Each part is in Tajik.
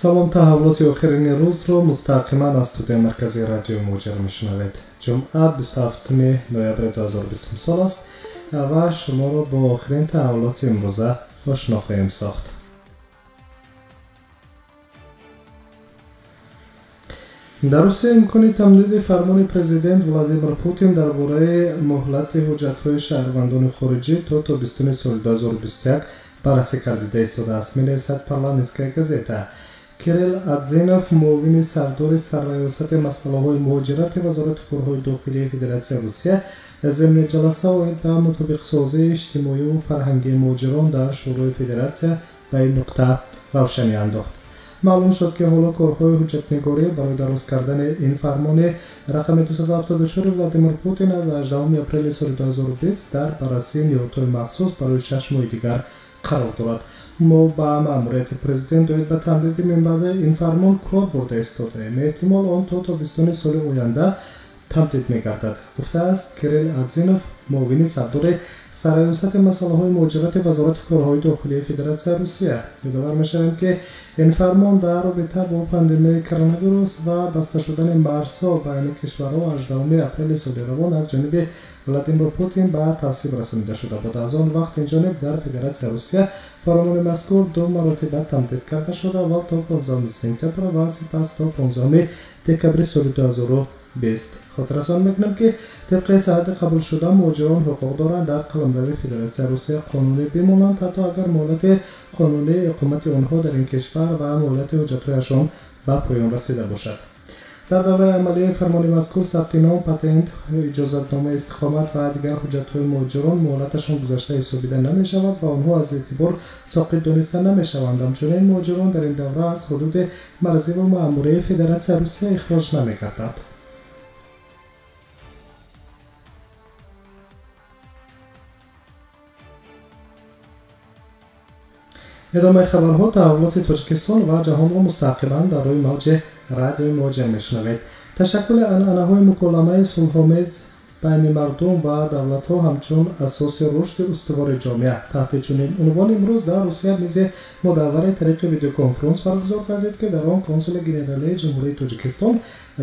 Салом, таҳаввулоти охирини рӯзро мустақиман аз студияи марказии радиои Муҳоҷир мешунавед. Ҷумъа 27 ноябри 2020 сол аст ва шуморо бо охирин таҳаввулоти имрӯза ошно хоҳем сохт. Дар Русия имкони тамдиди фармони президент Владимир Путин дар бораи муҳлати ҳуҷҷатҳои шаҳрвандони хориҷӣ то тобистони соли 2021 баррасӣ гардида истодааст, менависад «Парламентская газета». Кирилл Адзинов, муовини сардори сарраёсати масъалаҳои муҳоҷирати Вазорати корҳои дохилии Федератсияи Русия, зимни ҷаласа оид ба мутобиқсозии иҷтимоиву фарҳангии муҳоҷирон дар Шӯрои Федератсия ба ин нуқта равшанӣ андохт. Маълум шуд, ки ҳоло корҳои ҳуҷҷатнигорӣ барои дароз кардани ин фармони рақами 274 Владимир Путин аз 18 апрели соли 2020 дар баррасии ниҳодҳои махсус барои 6 моҳи дигар қарор дорад. Мо ба маъмурияти президент оид ба тамдиди минбаъдаи ин фармон кор бурда истодаем. Эҳтимол, он то тобистони соли оянда тамдид мегардад, гуфтааст Кирилл Адзинов, муовини сардори сарраёсати масъалаҳои муҳоҷирати Вазорати корҳои дохилии Федератсияи Русия. Ёдовар мешавем, ки ин фармон дар робита бо пандемияи коронавирус ва баста шудани марзҳо байни кишварҳо 18 апрели соли равон аз ҷониби Владимир Путин ба тасвиб расонида шуда буд. Аз он вақт инҷониб дар Федератсияи Русия фармони мазкур ду маротиба тамдид карда шуда: аввал то 15 сентябр ва сипас то 15 декабри соли 2020. Хотиррасон мекунем, ки тибқи санади қабулшуда муҳоҷирон ҳуқуқ доранд дар қаламрави Федератсияи Русия қонунӣ бимонанд, ҳатто агар муҳлати қонунии иқомати онҳо дар ин кишвар ва муҳлати ҳуҷҷатҳояшон ба поён расида бошад. Дар давраи амалии фармони мазкур сабти ном, патент, иҷозатномаи истиқомат ва дигар ҳуҷҷатҳои муҳоҷирон муҳлаташон гузашта ҳисобида намешавад ва онҳо аз эътибор соқит дониста намешаванд. Ҳамчунин муҳоҷирон дар ин давра аз ҳудуди марзиву маъмурияи Федератсияи Русия ихроҷ намегарданд. Идомаи хабарҳо. Таҳаввулоти Тоҷикистон ва ҷаҳонро мустақиман дар рӯи мавҷи радиои Муҳоҷир мешунавед. Ташаккули анъанаҳои муколамаи сулҳомез байни мардум ва давлатҳо ҳамчун асоси рушди устувори ҷомеа, таҳти чунин унвон имрӯз дар Русия мизи мудаввари тариқи видеоконференс баргузор гардид, ки дар он консули генералии Ҷумҳурии Тоҷикистон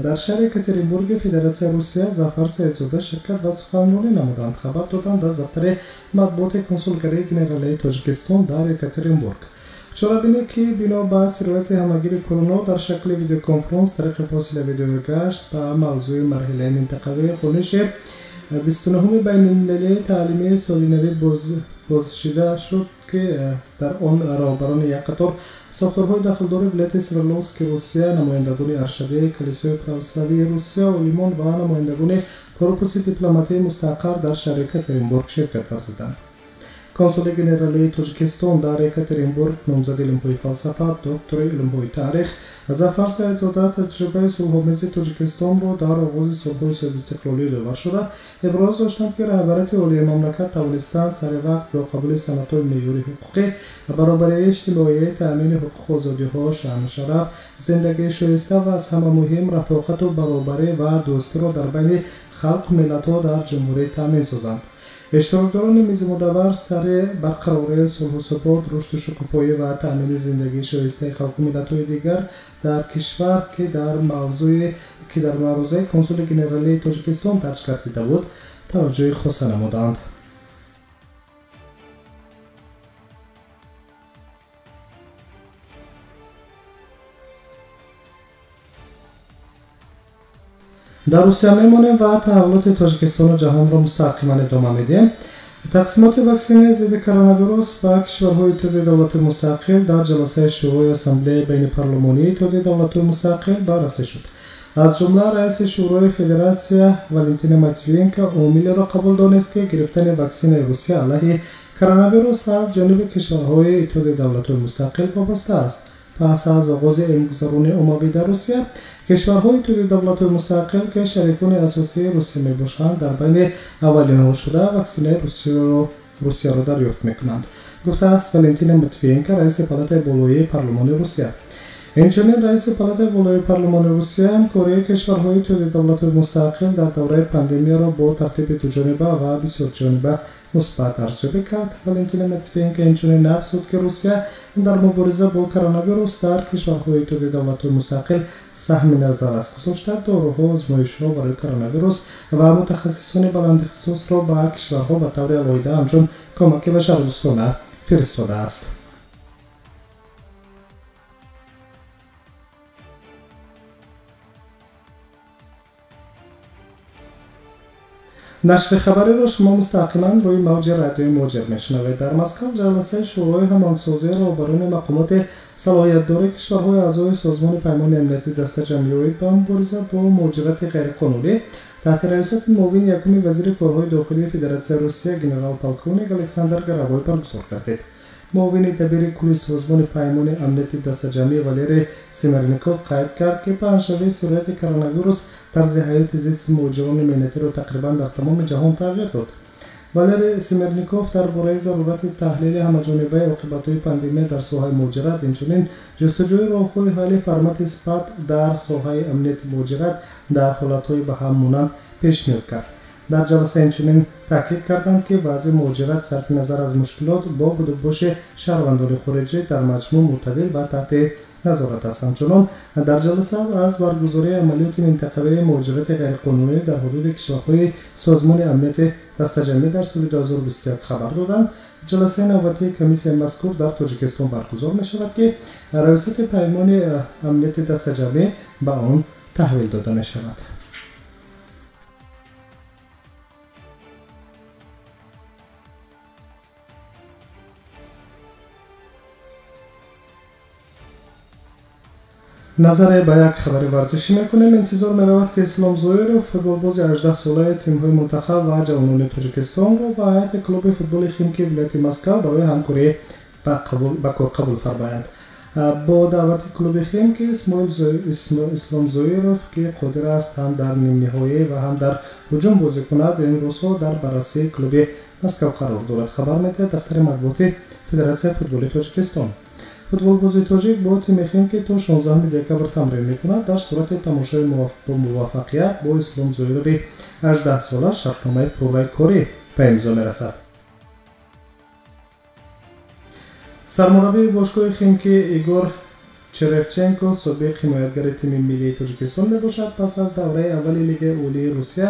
дар шаҳри Екатеринбурги Федератсияи Русия Зафар Саидзода ширкат ва суханронӣ намуданд, хабар доданд аз дафтари матбуоти консулгарии генералии Тоҷикистон дар Екатеринбург. Чорабинӣ, ки бино ба сирояти ҳамагири Короно дар шакли видеоконференс тариқи фосилавӣ доир гашт, ба мавзӯи марҳилаи минтақавии хониши 29-уми байналмилалии таълимии соли навӣ бозшида шуд, ки дар он роҳбарони як қатор сохторҳои дахлдори вилояти Свердловски Русия, намояндагони аршадии Калисои православии Русия, олимон ва намояндагони корпуси дипломатии мустақар дар шаҳри Екатеринбург ширкат варзиданд. Консули генералии Тоҷикистон дар Екатеринбург, номзади илмҳои фалсафа, доктори илмҳои таърих Зафар Саидзода таҷрибаи сулҳомези Тоҷикистонро дар оғози солҳои соҳибистиқлолӣ ёдовар шуда, иброз доштанд, ки раҳбарияти олии мамлакат тавонистанд сари вақт бо қабули санадҳои меъёри ҳуқуқӣ баробарии иҷтимоӣ, таъмини ҳуқуқу озодиҳо, шаъну шараф, зиндагии шоиста ва аз ҳама муҳим рафоқату баробарӣ ва дӯстиро дар байни халқу миллатҳо дар ҷумҳурӣ таъмин созанд. Иштирокдорони мизи мудаввар сари барқарории сулҳу субот, рушду шукуфоӣ ва таъмини зиндагии шоистаи халқу миллатҳои дигар дар кишвар, ки дар маърузаи консули генералии Тоҷикистон дарҷ гардида буд, таваҷҷӯҳи хоса намуданд. Дар Русия мемонем ва таҳаввулоти Тоҷикистону ҷаҳонро мустақиман идома медиҳем. Тақсимоти ваксинаи зидди коронавирус ба кишварҳои Иттиҳоди Давлати Мустақил дар ҷаласаи Шӯрои Ассамблеяи байнипарлумонии Иттиҳоди Давлатҳои Мустақил баррасӣ шуд. Аз ҷумла раиси Шӯрои Федератсия Валентина Матвиенко омилеро қабул донист, ки гирифтани ваксинаи Русия алайҳи коронавирус аз ҷониби кишварҳои Иттиҳоди Давлатҳои Мустақил вобаста аст. Пас аз оғози эмгузаронии оммавӣ дар Русия, кишварҳои Иттиҳоди Давлатҳои Мустақил, ки шарикони асосии Русия мебошанд, дар байни аввалинҳо шуда ваксинаи Русияро дарёфт мекунанд, гуфтааст Валентина Матвиенко, раиси палатаи болоии парлумони Русия. Инчунин раиси палатаи болои парлумони Русия ҳамкории кишварҳои иттиҳоди давлатҳои мустақил дар давраи пандемияро бо тартиби дуҷониба ва бисёрҷониба мусбат арзёбӣ кард. Валентина Матвиенко инчунин афзуд, ки Русия дар мубориза бо коронавирус дар кишварҳои иттиҳоди давлатҳои мустақил саҳми назаррас гузошта, доруҳо, озмоишҳо барои коронавирус ва мутахассисони баландихтисосро ба кишварҳо ба таври алоҳида ҳамчун кӯмаки башардӯстона фиристодааст. Нашри хабариро шумо мустақиман рӯи мавҷи радиои Муҳоҷир мешунавед. Дар Москав ҷаласаи Шӯрои ҳамоҳангсозии роҳбарони мақомоти салоҳиятдори кишварҳои аъзои Созмони Паймони Амнияти Дастаҷамъӣ оид ба мубориза бо муҳоҷирати ғайриқонунӣ таҳти раёсати муовини якуми вазири корҳои дохилии Федератсияи Русия генерал-полковник Александр Горовой баргузор гардид. Муовини дабири кулли Созмони Паймони Амнияти Дастаҷамъӣ Валерий Семерников қайд кард, ки паҳншавии сирояти коронавирус тарзи ҳаёти зисти муҳоҷирони меҳнатиро тақрибан дар тамоми ҷаҳон тағйир дод. Валерий Семерников дар бораи зарурати таҳлили ҳамаҷонибаи оқибатҳои пандемия дар соҳаи муҳоҷират, инчунин ҷустуҷӯи роҳҳои ҳалли формати СПАД дар соҳаи амнияти муҳоҷират дар ҳолатҳои ба ҳам монанд пешниҳод кард. Дар ҷаласа инчунин таъкид карданд, ки вазъи муҳоҷират сарфи назар аз мушкилот бо будубоши шаҳрвандони хориҷӣ дар маҷмӯъ мӯътадил ва таҳти назорат аст. Ҳамчунон дар ҷаласа аз баргузории амалиёти минтақавии муҳоҷирати ғайриқонунӣ дар ҳудуди кишварҳои Созмони Амнияти Дастаҷамъӣ дар соли 2021 хабар доданд. Ҷаласаи навбатии комиссияи мазкур дар Тоҷикистон баргузор мешавад, ки раёсати Паймони Амнияти Дастаҷамъӣ ба он таҳвил дода мешавад. Назаре ба як хабари варзишӣ мекунем. Интизор меравад, ки Ислом Зоиров, футболбози 18-солаи тимҳои мунтахаб ва ҷавонони Тоҷикистонро ба ҳайати клуби футболи Химки вилояти Москав барои ҳамкорӣ ба кор қабул фармояд. Бо даъвати клуби Химки Ислом Зоиров, ки қодир аст ҳам дар нимниҳоӣ ва ҳам дар ҳуҷум бозӣ кунад, ин рӯзҳо дар баррасии клуби Москав қарор дорад, хабар медиҳад дафтари матбуоти Федератсияи футболи Тоҷикистон. Футболбози тоҷик бо тими Химки то 16 декабр тамрин мекунад. Дар сурати тамошои бо муваффақият бо Ислом Зоирови 18-сола шартномаи пурраи корӣ ба имзо мерасад. Сармураббии бошгоҳи Химки Игор Черевченко собиқ ҳимоятгари тими миллии Тоҷикистон мебошад. Пас аз давраи аввали Лигаи Олии Русия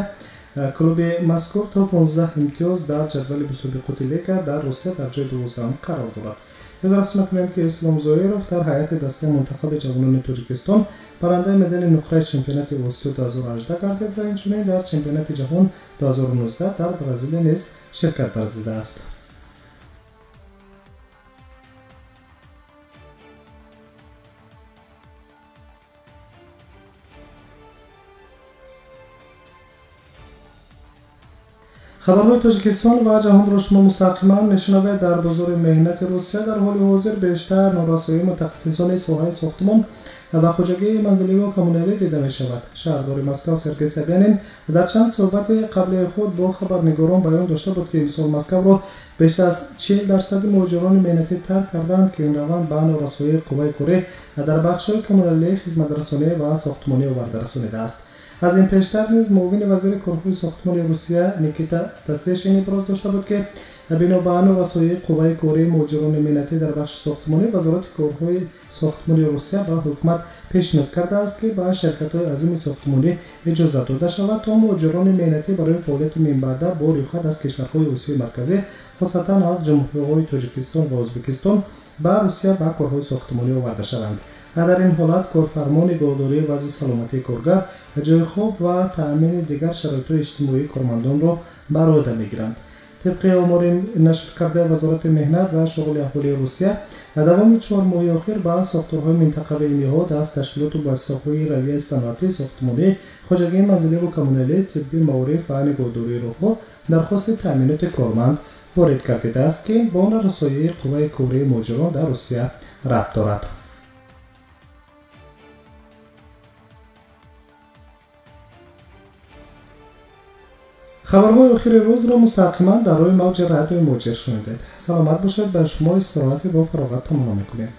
клуби мазкур то 15 имтиёз дар ҷадвали мусобиқоти лига дар Русия дар ҷои 12 қарор дорад. Ёдрас мекунем, ки Ислом Зоиров дар ҳайати дастаи мунтахаби ҷавонони Тоҷикистон барандаи медали нуқраи чемпионати Осиё 2018 гардид ва инчунин дар чемпионати ҷаҳон 2019 дар Бразилия низ ширкат варзидааст. Хабарҳои Тоҷикистон ва ҷаҳонро шумо мустақиман мешунавед. Дар бозори меҳнати Русия дар ҳоли ҳозир бештар норасоии мутахассисони соҳаи сохтмон ва хоҷагии манзиливу коммуналӣ дида мешавад. Шаҳрдори Москав Сергей Собянин дар чанд суҳбати қаблии худ бо хабарнигорон баён дошта буд, ки имсол Москавро бештар аз 40% муҳоҷирони меҳнатӣ тарк карданд, ки ин раванд ба норасоии қувваи корӣ дар бахшҳои коммуналӣ, хизматрасонӣ ва сохтмонӣ оварда расонидааст. Аз ин пештар низ муовини вазири корҳои сохтмони Русия Никита Стасишин иброз дошта буд, ки бино ба норасоии қувваи кории муҳоҷирони меҳнатӣ дар бахши сохтмонӣ Вазорати корҳои сохтмони Русия ба ҳукумат пешниҳод кардааст, ки ба ширкатҳои азими сохтмонӣ иҷозат дода шавад, то муҳоҷирони меҳнатӣ барои фаъолияти минбаъда бо рӯйхат аз кишварҳои Осиёи Марказӣ, хосатан аз ҷумҳуриҳои Тоҷикистон ва Ӯзбекистон ба Русия ба корҳои сохтмонӣ оварда шаванд. Дар ин ҳолат корфармо нигоҳдории вазъи саломатии коргар, ҷои хоб ва таъмини дигар шароитҳои иҷтимоии кормандонро бар уҳда мегиранд. Тибқи омори нашр кардаи Вазорати меҳнат ва шуғли аҳолии Русия, давоми 4 моҳи охир ба сохторҳои минтақавии ниҳод аз ташкилоту муассисаҳои равияи саноатӣ, сохтмонӣ, хоҷагии манзиливу коммуналӣ, тиббӣ, маориф ва нигоҳдории роҳҳо дархости таъминоти корманд ворид гардидааст, ки бо норасоии қувваи кории муҳоҷирон дар Русия рабт дорад. Хабарҳои охири рӯзро мустақиман дар рӯи мавҷи радиои Муҳоҷир шунидед. Саломат бошед, ба шумо истироҳати бо фароғат таманно мекунем.